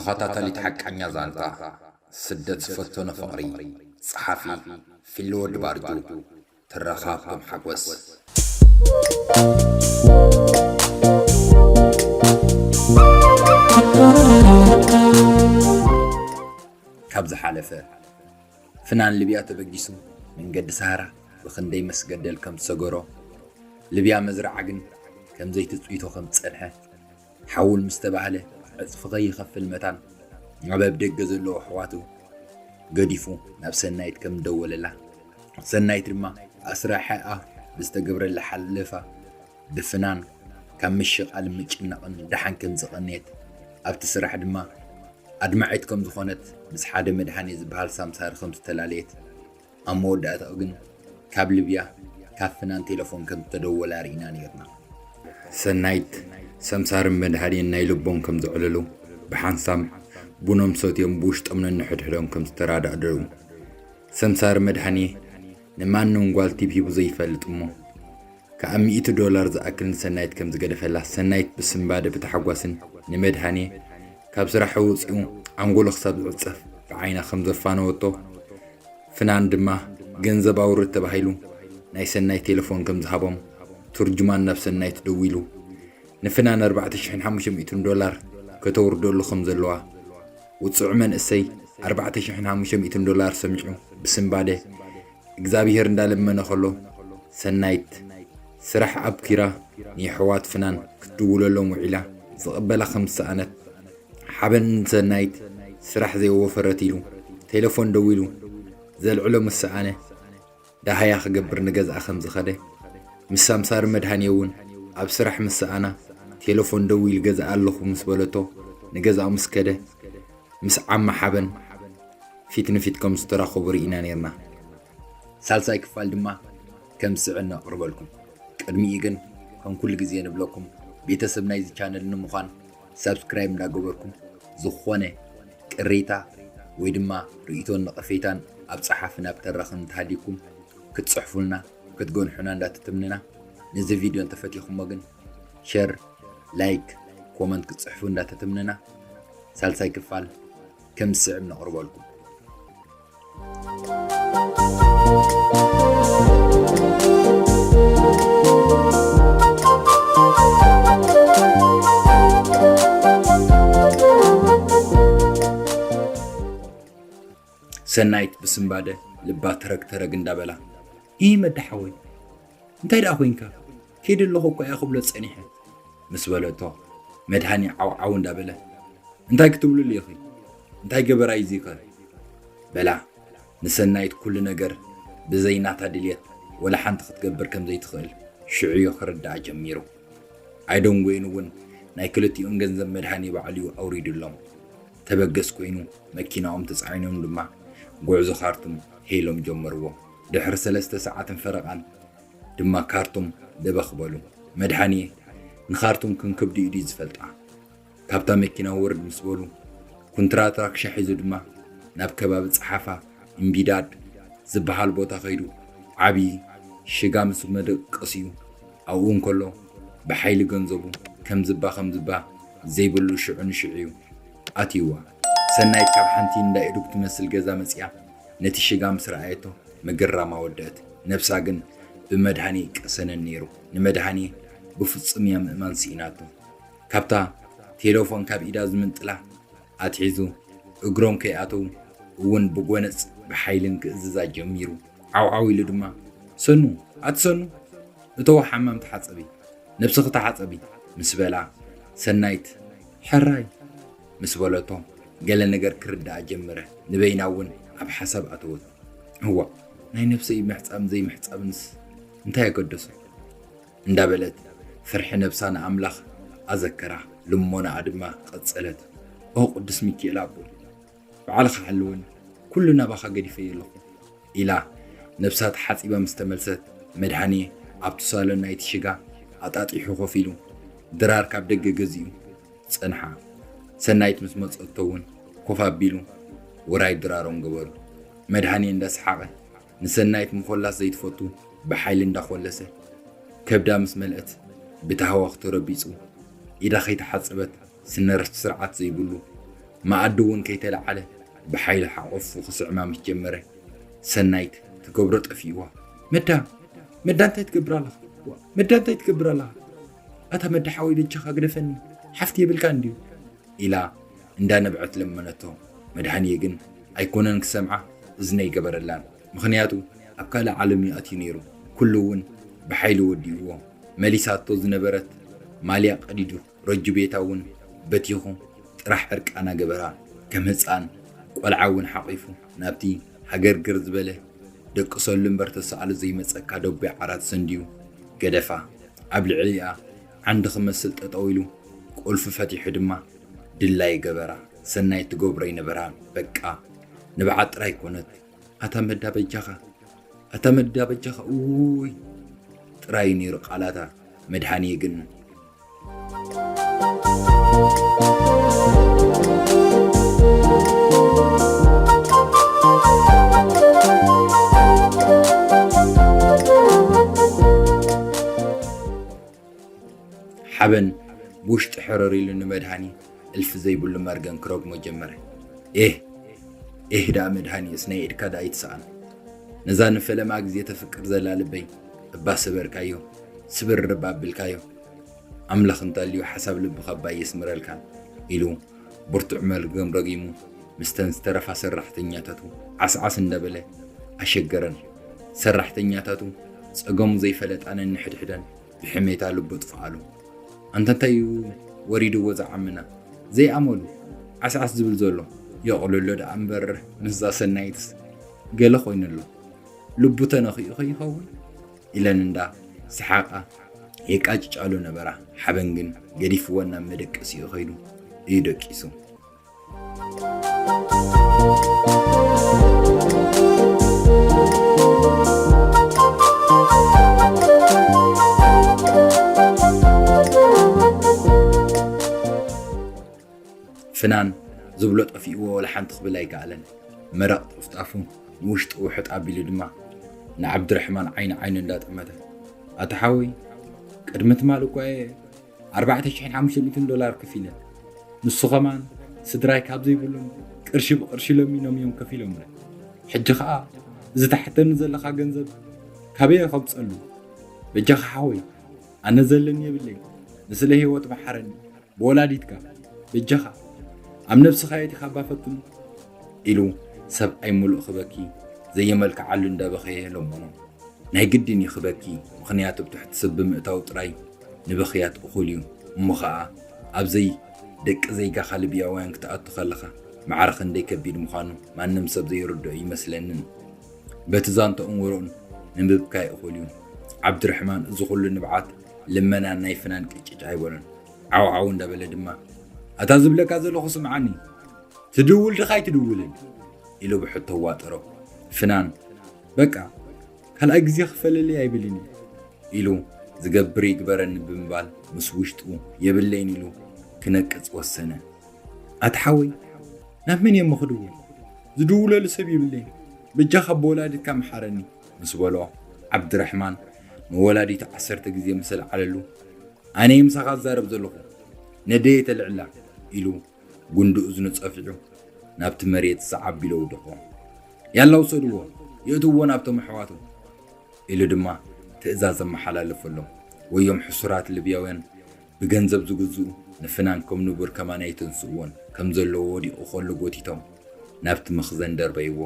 ተኸታታሊት ሓቃኛ ዛንታ ስደት ዝፈተኖ ፍቕሪ። ጸሓፊ ፊሊ ወዲ ባርጁ። ትረኻ ኣብቶም ሓጎስ። ካብ ዝሓለፈ ፍናን ሊብያ ተበጊሱ መንገዲ ሰሃራ ብኽንደይ መስገደል ከም ዝሰገሮ፣ ሊብያ መዝርዓ ግን ከም ዘይትጽቢቶ ከም ዝጸንሐ፣ ሓውል ምስ ተባህለ ዕጽፊ ከይኸፍል መታን ኣብ ኣብ ደገ ዘለዉ ኣሕዋቱ ገዲፉ ናብ ሰናይት ከም ዝደወለላ፣ ሰናይት ድማ ኣስራሒኣ ብዝተገብረላ ሓለፋ ብፍናን ካብ ምሽቓልን ምጭናቕን ደሓን ከም ዝቐነየት፣ ኣብቲ ስራሕ ድማ ኣድማዒት ከም ዝኾነት ምስ ሓደ መድሃኔ ዝበሃል ሳምሳሪ ከም ዝተላለየት፣ ኣብ መወዳእታኡ ግን ካብ ሊብያ ካብ ፍናን ቴሌፎን ከም ዝተደወለ ኣርእና ነይርና። ሰናይት፣ ሰምሳርን መድሃኔን ናይ ልቦም ከም ዘዕለሉ፣ ብሓንሳብ ቡኖም ሰትዮም ብውሽጦም ነንሕድሕዶም ከም ዝተራዳድኡ፣ ሰምሳር መድሃኔ ንማንም ጓል ቲፕ ሂቡ ዘይፈልጥ እሞ፣ ከኣ ሚእቲ ዶላር ዝኣክል ንሰናይት ከም ዝገደፈላ፣ ሰናይት ብስንባደ ብታሕጓስን ንመድሃኔ ካብ ስራሕ ወጺኡ ዓንጎሎ ክሳብ ዝዕጸፍ ብዓይና ከም ዘፋነወቶ፣ ፍናን ድማ ገንዘብ ኣውርድ ተባሂሉ ናይ ሰናይት ቴሌፎን ከም ዝሃቦም፣ ቱርጅማን ናብ ሰናይት ደዊሉ ንፍናን ኣርባዕተ ሽሕን ሓሙሽተ ሚእትን ዶላር ከተውርደሉ ከም ዘለዋ፣ ውጹዕ መንእሰይ ኣርባዕተ ሽሕን ሓሙሽተ ሚእትን ዶላር ሰሚዑ ብስንባደ እግዚኣብሄር እንዳለመነ ከሎ፣ ሰናይት ስራሕ ኣብኪራ ንየሕዋት ፍናን ክትድውለሎም ውዒላ ዝቕበላ ከም ዝሰኣነት፣ ሓበን ንሰናይት ስራሕ ዘይወፈረት ኢሉ ቴሌፎን ደዊሉ ዘልዕሎ ምስ ሰኣነ፣ ደሃያ ክገብር ንገዝኣ ከም ዝኸደ፣ ምስ ሳምሳሪ መድሃኔ እውን ኣብ ስራሕ ምስ ሰኣና፣ ቴሌፎን ደዊሉ ገዝኣ ኣለኹ ምስ በለቶ፣ ንገዝኣ ምስ ከደ፣ ምስ ዓማ ሓበን ፊት ንፊት ከም ዝተራኸቡ ርኢና ነይርና። ሳልሳይ ክፋል ድማ ከም ዝስዕብ ነቕርበልኩም። ቅድሚኡ ግን ከም ኩሉ ግዜ ንብለኩም፣ ቤተሰብ ናይዚ ቻነል ንምዃን ሳብስክራይብ እንዳገበርኩም፣ ዝኾነ ቅሬታ ወይ ድማ ርእይቶን ነቐፌታን ኣብ ጸሓፊ ናብ ተራኺ እንተሃልዩኩም ክትጽሕፉልና፣ ክትገንሑና እንዳተተምነና፣ ነዚ ቪድዮ እንተፈቲኹሞ ግን ሸር፣ ላይክ፣ ኮመንት ክትጽሕፉ እንዳተተምነና፣ ሳልሳይ ክፋል ከም ዝስዕብ ነቕርበልኩም። ሰናይት ብስንባደ ልባ ተረግ ተረግ እንዳበላ፣ "ኢ መዳ ሓወይ፣ እንታይ ደኣ ኮይንካ? ከይደ ኣለኹ እኮ እያ ክብሎ ጸኒሐ" ምስ በለቶ፣ መድሃኔ ዓው ዓው እንዳበለ፣ "እንታይ ክትብሉሉ ኢኺ? እንታይ ገበራ እዩ እዚኸ?" በላ። ንሰናይት ኩሉ ነገር ብዘይ ናታ ድልየት ወላ ሓንቲ ክትገብር ከም ዘይትኽእል ሽዑ እዩ ክርድኣ ጀሚሩ። ኣይደንጎዩን እውን ናይ ክልቲኦም ገንዘብ መድሃኔ ባዕሉ እዩ ኣውሪዱሎም። ተበገስ ኮይኑ መኪናኦም ተጻዒኖም ድማ ጉዕዞ ካርቱም ሄሎም ጀመርዎ። ድሕሪ ሰለስተ ሰዓትን ፈረቓን ድማ ካርቱም ደበኽ በሉ። መድሃኔ ንኻርቱም ክንክብዲ ኢዱ ዝፈልጣ። ካብታ መኪና ውርድ ምስ በሉ፣ ኩንትራትራክ ሻሕ ሒዙ ድማ ናብ ከባቢ ጸሓፋ እምቢዳድ ዝበሃል ቦታ ከይዱ ዓቢ ሽጋ ምስ መደቀሲኡ ኣብኡ እንከሎ ብሓይሊ ገንዘቡ ከም ዝባ ከም ዝባ ዘይብሉ ሽዑ ንሽዑ እዩ ኣትይዋ። ሰናይት ካብ ሓንቲ እንዳ ኢዱግ ትመስል ገዛ መጺኣ ነቲ ሽጋ ምስ ረኣየቶ ምግራማ ወደአት። ነብሳ ግን ብመድሃኔ ይቀሰነን ነይሩ። ንመድሃኔ ብፍጹም እያ ምእማን ስኢናቶ። ካብታ ቴሌፎን ካብ ኢዳ ዝምንጥላ ኣትሒዙ እግሮም ከይኣተው እውን ብጎነጽ ብሓይልን ክእዝዛ ጀሚሩ። ዓው ዓው ኢሉ ድማ፣ "ሰኑ፣ ኣቲ ሰኑ፣ እተዎ ሓማም ተሓጸቢ፣ ነብስኺ ተሓጸቢ" ምስ በላ፣ ሰናይት፣ "ሕራይ" ምስ በለቶ፣ ገለ ነገር ክርድኣ ጀመረ። ንበይና እውን ኣብ ሓሳብ ኣተወት። "እዋእ፣ ናይ ነብሰይ ምሕጻብ ዘይምሕጻብንስ እንታይ ኣገደሶ?" እንዳበለት ፍርሒ ነብሳ ንኣምላኽ ኣዘከራ፣ ልሞናኣ ድማ ቀጸለት። "ኦ ቅዱስ ሚካኤል ኣቦ፣ ባዕልኻ ሓልወኒ፣ ኩሉ ናባኻ ገዲፈዮ ኣለኹ" ኢላ ነብሳ ተሓጺባ ምስ ተመልሰት፣ መድሃኔ ኣብቲ ሳሎን ናይቲ ሽጋ ኣጣጢሑ ኮፍ ኢሉ፣ ድራር ካብ ደገ ገዚኡ ጸንሓ። ሰናይት ምስ መጸቶ እውን ኮፍ ኣቢሉ ውራይ ድራሮም ገበሩ። መድሃኔ እንዳሰሓቐ ንሰናይት ምኾላስ ዘይትፈቱ ብሓይሊ እንዳኾለሰ፣ ከብዳ ምስ መልአት ብታህዋኽ ተረቢጹ፣ ኢዳ ከይተሓጸበት ስነ ስርዓት ዘይብሉ መኣዲ እውን ከይተለዓለ ብሓይሊ ሓቆፉ ክስዕማ ምስ ጀመረ፣ ሰናይት ትገብሮ ጠፊእዋ። መዳ፣ መዳ እንታይ ትገብር ኣለኻ? ዋ፣ መዳ እንታይ ትገብር ኣለኻ? ኣታ መዳ ሓወይ በጃኻ ግደፈኒ፣ ሓፍቲ የብልካ እንድዩ? ኢላ እንዳነብዐት ለመነቶ። መድሃንየ ግን ኣይኮነን ክሰምዓ እዝኒ ኣይገበረላን። ምኽንያቱ ኣብ ካልእ ዓለም እዩ ኣትዩ ነይሩ። ኩሉ እውን ብሓይሊ ወዲእዎ። መሊሳቶ ዝነበረት ማልያ ቀዲዱ፣ ረጁ ቤታ እውን በቲኹ ጥራሕ ዕርቃና ገበራ። ከም ህፃን ቆልዓ እውን ሓቂፉ ናብቲ ሃገርግር ዝበለ ደቅሰሉ እምበር ተሰኣሉ ዘይመፀካ ደቡይ ዓራት ሰንድዩ ገደፋ። ኣብ ልዕሊኣ ዓንዲ ክመስል ጠጠው ኢሉ ቁልፊ ፈቲሑ ድማ ድላይ ገበራ። ሰናይ ትገብሮ ኣይነበራን። በቃ ንብዓት ጥራይ ኮነት። ኣታ መዳ በጃኻ፣ ኣታ መዳ በጃኻ፣ ውይ ጥራይ ነይሩ ቃላታ። መድሃንየ ግን ሓበን ብውሽጢ ሕርር ኢሉ ንመድሃኒ እልፊ ዘይብሉ መርገም ክረግሞ ጀመረ። ኤህ፣ ኤህ ደኣ መድሃኒ፣ እስናይ ኢድካ ደኣ ኣይትስኣን። ነዛ ንፈለማ ግዜ ተፍቅር ዘላ ልበይ እባ ሰበርካዮ፣ ስብር እባ ኣቢልካዮ። ኣምላኽ እንተልዩ ሓሳብ ልብኻ እባ የስምረልካ ኢሉ ብርቱዕ መርገም ረጊሙ ምስተን ዝተረፋ ሰራሕተኛታቱ ዓስዓስ እንዳበለ ኣሸገረን። ሰራሕተኛታቱ ጸገሙ ዘይፈለጣ ነንሕድሕደን ብሕሜታ ልቡ ጥፍኣሉ። ኣንታ እንታይ እዩ ወሪድዎ ዝዓምና ዘይኣመሉ ዓስዓስ ዝብል ዘሎ? የቕልሎ ደኣ እምበር ምስዛ ሰናይትስ ገለ ኮይኑ ኣሎ። ልቡ ተነኺኡ ከይኸውን ኢለን እንዳ ሰሓቓ የቃጭጫሉ ነበራ። ሓበን ግን ገዲፍወን ናብ መደቀሲኡ ከይዱ እዩ ደቂሱ። ፍናን ዝብሎ ጠፊእዎ ወላ ሓንቲ ክብል ኣይከኣለን። መረቕ ጥፍጣፉ ንውሽጡ ውሕጥ ኣቢሉ ድማ ንዓብድረሕማን ዓይኒ ዓይኑ እንዳጠመተ፣ ኣታ ሓወይ፣ ቅድሚ ትማል እኳ እየ ኣርባዕተ ሽሕን ሓሙሽተ ሚእትን ዶላር ከፊለ። ንሱ ኸማን ስድራይ ካብ ዘይብሎም ቅርሺ ብቕርሺ ለሚኖም እዮም ከፊሎምለ። ሕጂ ኸኣ እዚ ትሓተኒ ዘለኻ ገንዘብ ካበይ ከምጸሉ? በጃኻ ሓወይ፣ ኣነ ዘለኒ የብለይ። ንስለ ህይወት መሓረኒ። ብወላዲትካ በጃኻ ኣብ ነብስኻ የእቲኻ እባ ፈትኑ ኢሉ ሰብኣይ ምሉእ ክበኪ ዘየመልክዓሉ እንዳበኸየ ለመኖ። ናይ ግድን እዩ ክበኪ፣ ምኽንያቱ ኣብ ትሕቲ ሰብ ብምእታው ጥራይ ንብኽያት እኹል እዩ። እሞ ኸኣ ኣብዘይ ደቂ ዘይጋኻ ልብያውያን ክትኣቱ ከለኻ ማዕረ ክንደይ ከቢድ ምዃኑ ማንም ሰብ ዘይርድኦ ይመስለንን። በቲ ዛንታኡን ወረኡን ንምብካይ እኹል እዩ። ዓብድረሕማን እዚ ኩሉ ንብዓት ልመናን ናይ ፍናን ቅጭጭ ኣይበሎን። ዓው ዓው እንዳበለ ድማ፣ ኣታ ዝብለካ ዘለኹ ስምዓኒ፣ ትድውል ድኻ ኣይትድውልን? ኢሉ ብሕቶ ዋጠሮ። ፍናን፣ በቃ ካልኣይ ግዜ ክፈለለይ ኣይብልን እዩ ኢሉ ዝገብር ይግበረኒ ብምባል ምስ ውሽጡ የብለይን ኢሉ ክነቅጽ ወሰነ። ኣቲ ሓወይ፣ ናብ መን እየ እሞ ክድውል? ዝድውለሉ ሰብ የብለይን። በጃኻ ብወላዲትካ ምሓረኒ ምስ በሎ፣ ዓብድረሕማን ንወላዲቱ ዓሰርተ ግዜ ምስ ኣልዓለሉ፣ ኣነ እየ ምሳኻ ዝዛረብ ዘለኹ፣ ነደይ እየ ተልዕላ ኢሉ ጉንዲ እዝኑ ጸፊዑ ናብቲ መሬት ሰዓብ ኢሉ ኣውደቖ። ያላ ውሰድዎ፣ የእትውዎ ናብቶም ኣሕዋቱ ኢሉ ድማ ትእዛዝ ኣመሓላለፈሎም። ወዮም ሕሱራት ልብያውያን ብገንዘብ ዝግዝኡ ንፍናን ከም ንቡር ከማን ኣይተንስእዎን፣ ከም ዘለዎ ወዲቑ ከሎ ጎቲቶም ናብቲ መኽዘን ደርበይዎ።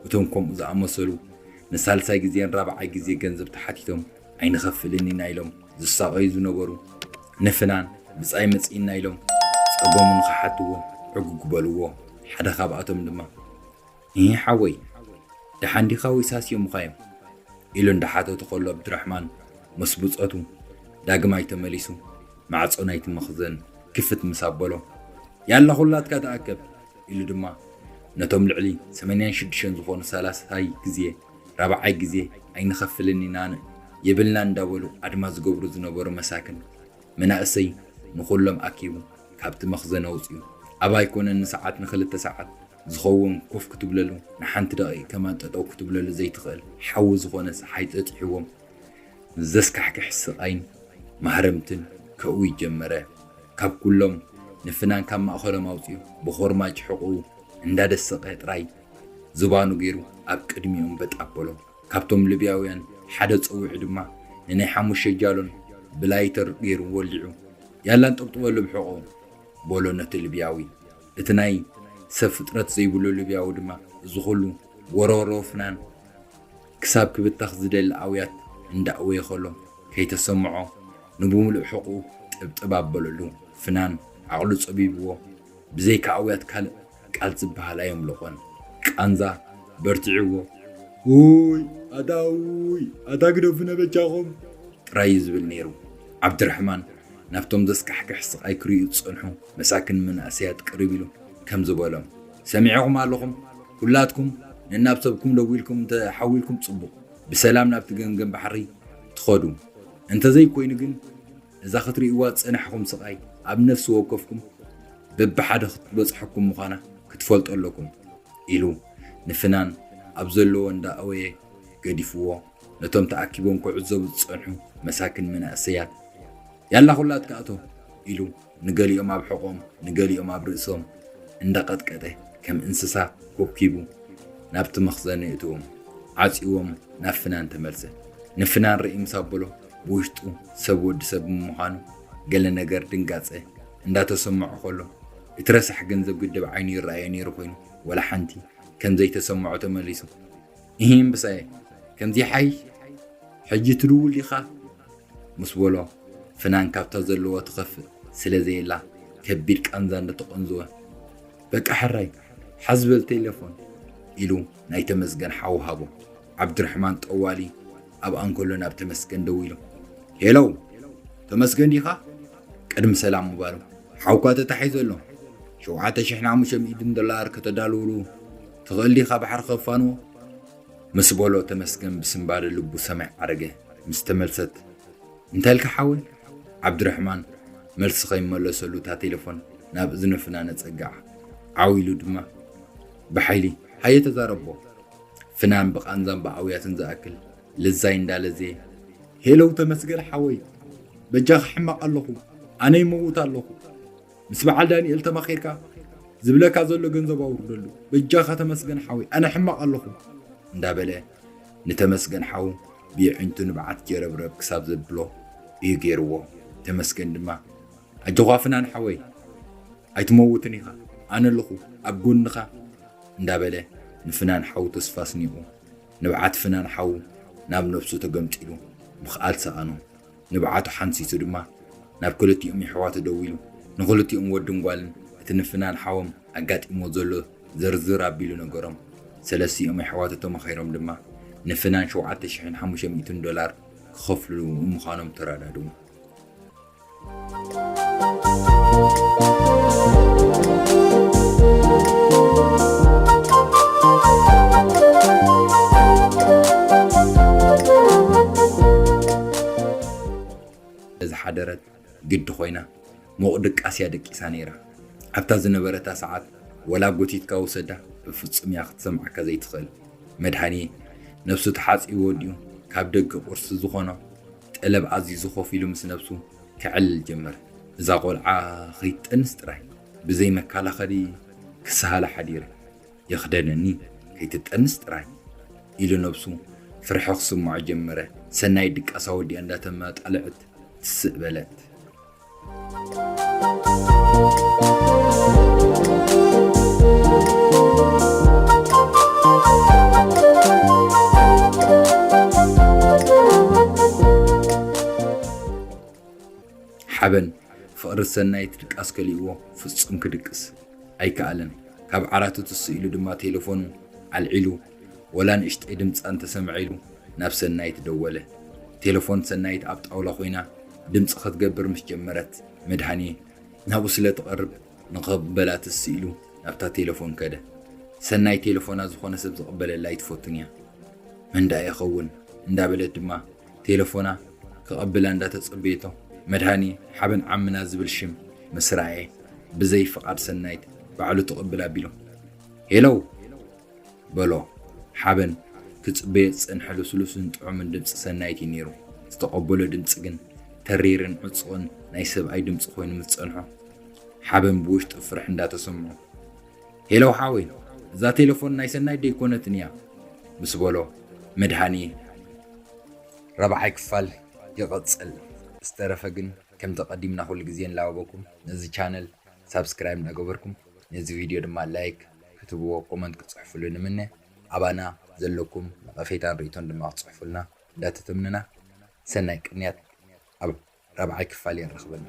እቶም ከምኡ ዝኣመሰሉ ንሳልሳይ ግዜን ራብዓይ ግዜ ገንዘብ ተሓቲቶም ኣይንኸፍልን ኢና ኢሎም ዝሳቐዩ ዝነበሩ ንፍናን ብጻይ መጺእና ኢሎም ጸገሙ ንኽሓትዎ ዕጉግ በልዎ። ሓደ ካብኣቶም ድማ፣ "እህ ሓወይ፣ ደሓን ዲኻ ወይስ ኣስዮምኻዮም?" ኢሉ እንዳሓተቱ ከሎ፣ ኣብድራሕማን ምስ ብጾቱ ዳግማይ ተመሊሱ ማዕጾ ናይቲ መኽዘን ክፍት ምስ ኣበሎ፣ "ያላ ኩላትካ ተኣከብ!" ኢሉ ድማ ነቶም ልዕሊ ሰማንያን ሽዱሽተን ዝኾኑ ሳልሳይ ግዜ፣ ራብዓይ ግዜ ኣይንኸፍልን ኢና የብልናን እንዳበሉ ኣድማ ዝገብሩ ዝነበሩ መሳክን መናእሰይ ንኹሎም ኣኪቡ ካብቲ መኽዘን ኣውጺኡ፣ ኣብ ኣይኮነን ንሰዓት ንኽልተ ሰዓት ዝኸውን ኮፍ ክትብለሉ፣ ንሓንቲ ደቂቕ ከማን ጠጠው ክትብለሉ ዘይትኽእል ሓዊ ዝኾነ ጸሓይ ጸጢሕዎም፣ ዘስካሕክሕ ስቓይን ማህረምትን ከእዊ ጀመረ። ካብ ኩሎም ንፍናን ካብ ማእኸሎም ኣውፂኡ ብኾርማጅ ሕቑኡ እንዳደሰቐ ጥራይ ዝባኑ ገይሩ ኣብ ቅድሚኦም በጥ ኣበሎ። ካብቶም ልብያውያን ሓደ ፀዊዑ ድማ ንናይ ሓሙሽተ ጃሎን ብላይተር ገይሩ ወሊዑ፣ "ያላ እንጠብጥበሉ ብሕቑኡ" በሎ ነቲ ልብያዊ። እቲ ናይ ሰብ ፍጥረት ዘይብሉ ልብያዊ ድማ እዚ ኩሉ ወረወሮ ፍናን ክሳብ ክብተኽ ዝደሊ ኣውያት እንዳእወየ ከሎ ከይተሰምዖ ንብምሉእ ሕቑኡ ጥብጥብ ኣበለሉ። ፍናን ዓቕሉ ጸቢብዎ ብዘይካ ኣውያት ካልእ ቃል ዝበሃል ኣየምለቖን። ቃንዛ በርቲዕዎ፣ "ውይ ኣታ ውይ ኣታ ግደፉ ነበጃኹም" ጥራይ እዩ ዝብል ነይሩ። ዓብድራሕማን ናብቶም ዘስካሕክሕ ስቓይ ክርእዩ ዝጸንሑ መሳኪን መናእሰያት ቅርብ ኢሉ ከምዚ በሎም፣ "ሰሚዕኹም ኣለኹም ኩላትኩም፣ ነናብ ሰብኩም ደዊልኩም እንተ ሓዊልኩም ጽቡቕ፣ ብሰላም ናብቲ ገምገም ባሕሪ ትኸዱ። እንተዘይኮይኑ ግን እዛ ክትርእይዋ ዝጸናሕኩም ስቓይ ኣብ ነፍሲ ወከፍኩም በብሓደ ክትበጽሐኩም ምዃና ክትፈልጡ ኣለኩም" ኢሉ ንፍናን ኣብ ዘለዎ እንዳኣወየ ገዲፍዎ ነቶም ተኣኪቦም ክዕዘቡ ዝጸንሑ መሳኪን መናእሰያት፣ "ያላ ኩላትካ እቶ" ኢሉ ንገሊኦም ኣብ ሕቖም ንገሊኦም ኣብ ርእሶም እንዳቐጥቀጠ ከም እንስሳ ኮብኪቡ ናብቲ መኽዘን የእትዎም። ዓጽይዎም ናብ ፍናን ተመልሰ። ንፍናን ርኢ ምስ ኣበሎ ብውሽጡ ሰብ ወዲ ሰብ ብምዃኑ ገለ ነገር ድንጋጸ እንዳተሰምዖ ከሎ፣ እቲ ረሳሕ ገንዘብ ግድብ ዓይኑ ይረኣዮ ነይሩ ኮይኑ፣ ወላ ሓንቲ ከም ዘይተሰምዖ ተመሊሱ፣ "እሂ እምብሳየ፣ ከምዚ ይሓይሽ? ሕጂ ትድውል ዲኻ?" ምስ በሎ፣ ፍናን ካብታ ዘለዎ ትኸፍእ ስለ ዘየላ፣ ከቢድ ቃንዛ እንዳተቐንዘወ፣ "በቃ ሕራይ፣ ሓዝ በል ቴሌፎን" ኢሉ ናይ ተመስገን ሓው ሃቦ። ዓብድራሕማን ጠዋሊ ኣብ ኣንኮሎ ናብ ተመስገን ደዊሉ፣ "ሄሎ፣ ተመስገን ዲኻ?" ቅድሚ ሰላም ምባሉ፣ "ሓውካ ተታሒዙ ኣሎ። ሸውዓተ ሽሕን ሓሙሽተ ሚእትን ዶላር ከተዳልውሉ ትኽእል ዲኻ ባሕሪ ከፋንዎ?" ምስ በሎ ተመስገን ብስንባደ ልቡ ሰማይ ዓረገ። ምስ ተመልሰት፣ "እንታይ ኢልካ ሓወይ?" ዓብድራሕማን መልሲ ከይመለሰሉ እታ ቴሌፎን ናብ እዝኒ ፍናን ኣጸግዓ። ዓው ኢሉ ድማ ብሓይሊ፣ "ሃየ ተዛረቦ!" ፍናን ብቓንዛን ብኣውያትን ዝኣክል ልዛይ እንዳለዘየ፣ "ሄለው ተመስገን ሓወይ፣ በጃኻ ሕማቕ ኣለኹ፣ ኣነ ይመውት ኣለኹ። ምስ በዓል ዳንኤል ተማኺርካ ዝብለካ ዘሎ ገንዘብ ኣውርደሉ። በጃኻ ተመስገን ሓወይ፣ ኣነ ሕማቕ ኣለኹ" እንዳበለ ንተመስገን ሓው ብየዒንቱ ንብዓት ጀረብረብ ክሳብ ዘብሎ እዩ ገይርዎ። ተመስገን ድማ፣ "ኣጆኻ ፍናን ሓወይ፣ ኣይትመውትን ኢኻ፣ ኣነ ኣለኹ ኣብ ጎንኻ" እንዳበለ ንፍናን ሓው ተስፋ ኣስኒቑ። ንብዓት ፍናን ሓው ናብ ነብሱ ተገምጢሉ ምኽኣል ሰኣኖ። ንብዓቱ ሓንሲሱ ድማ ናብ ክልቲኦም የሕዋቱ ደዊሉ፣ ንኽልቲኦም ወድን ጓልን እቲ ንፍናን ሓዎም ኣጋጢሞ ዘሎ ዝርዝር ኣቢሉ ነገሮም። ሰለስቲኦም የሕዋቱ ተማኺሮም ድማ ንፍናን ሸውዓተ ሽሕን ሓሙሽተ ሚእትን ዶላር ክኸፍሉ ምዃኖም ተረዳድኡ። ዝሓደረት ግዲ ኮይና፣ ሙቕ ድቃስ እያ ደቂሳ ነይራ። ኣብታ ዝነበረታ ሰዓት፣ ወላ ጎቲትካ ውሰዳ፣ ብፍጹም እያ ክትሰምዓካ ዘይትኽእል። መድሃኔ ነብሱ ተሓጺቡ ወዲኡ፣ ካብ ደገ ቁርሲ ዝኾኖ ጠለብ ኣዚዙ ኮፍ ኢሉ ምስ ነብሱ ከዕልል ጀመረ። እዛ ቆልዓ ከይትጠንስ ጥራይ፣ ብዘይ መከላኸሊ ክሰሃላ ሓዲረ። የኽደነኒ፣ ከይትጠንስ ጥራይ ኢሉ ነብሱ ፍርሒ ክስምዖ ጀመረ። ሰናይ ድቃሳ ወዲኣ እንዳተመጣለዐት ትስእ በለት። ሓበን ፍቕሪ ሰናይት ድቃስ ከሊእዎ ፍጹም ክድቅስ ኣይከኣለን። ካብ ዓራቱ ትስ ኢሉ ድማ ቴሌፎኑ ኣልዒሉ፣ ወላ ንእሽተይ ድምጻ እንተሰምዐ ኢሉ ናብ ሰናይት ደወለ። ቴሌፎን ሰናይት ኣብ ጣውላ ኮይና ድምጺ ክትገብር ምስ ጀመረት፣ መድሃኔ ናብኡ ስለ ትቐርብ ንኽቕበላ ትስ ኢሉ ናብታ ቴሌፎን ከደ። ሰናይት ቴሌፎና ዝኾነ ሰብ ዝቕበለላ ኣይትፈቱን እያ። መን ደኣ ይኸውን እንዳበለት ድማ ቴሌፎና ክቐብላ እንዳተጸበየቶ፣ መድሃኔ ሓበን ዓምና ዝብል ሽም ምስ ረኣየ፣ ብዘይ ፍቓድ ሰናይት ባዕሉ ትቕብል ኣቢሉ፣ "ሄሎ!" በሎ። ሓበን ክጽበዮ ዝጸንሐ ልስሉስን ጥዑምን ድምጺ ሰናይት እዩ ነይሩ። ዝተቐበሎ ድምጺ ግን ተሪርን ዕጹቕን ናይ ሰብኣይ ድምጺ ኮይኑ ምስ ጸንሖ፣ ሓበን ብውሽጡ ፍርሒ እንዳተሰምዖ፣ "ሄሎ ሓወይ፣ እዛ ቴሌፎን ናይ ሰናይ ደይኮነትን እያ?" ምስ በሎ፣ "መድሃኒ፣ ራብዓይ ክፋል ይቕጽል። ዝተረፈ ግን ከምቲ ቀዲምና ኩሉ ግዜ ንላበበኩም፣ ነዚ ቻነል ሳብስክራይብ እንዳገበርኩም፣ ነዚ ቪድዮ ድማ ላይክ ክትብዎ፣ ኮመንት ክትጽሕፉሉ ንምነ። ኣባና ዘለኩም ነቐፌታን ርእይቶን ድማ ክትጽሕፉልና እንዳተተምነና፣ ሰናይ ቅንያት። ኣብ ራብዓይ ክፋል የራኽበና።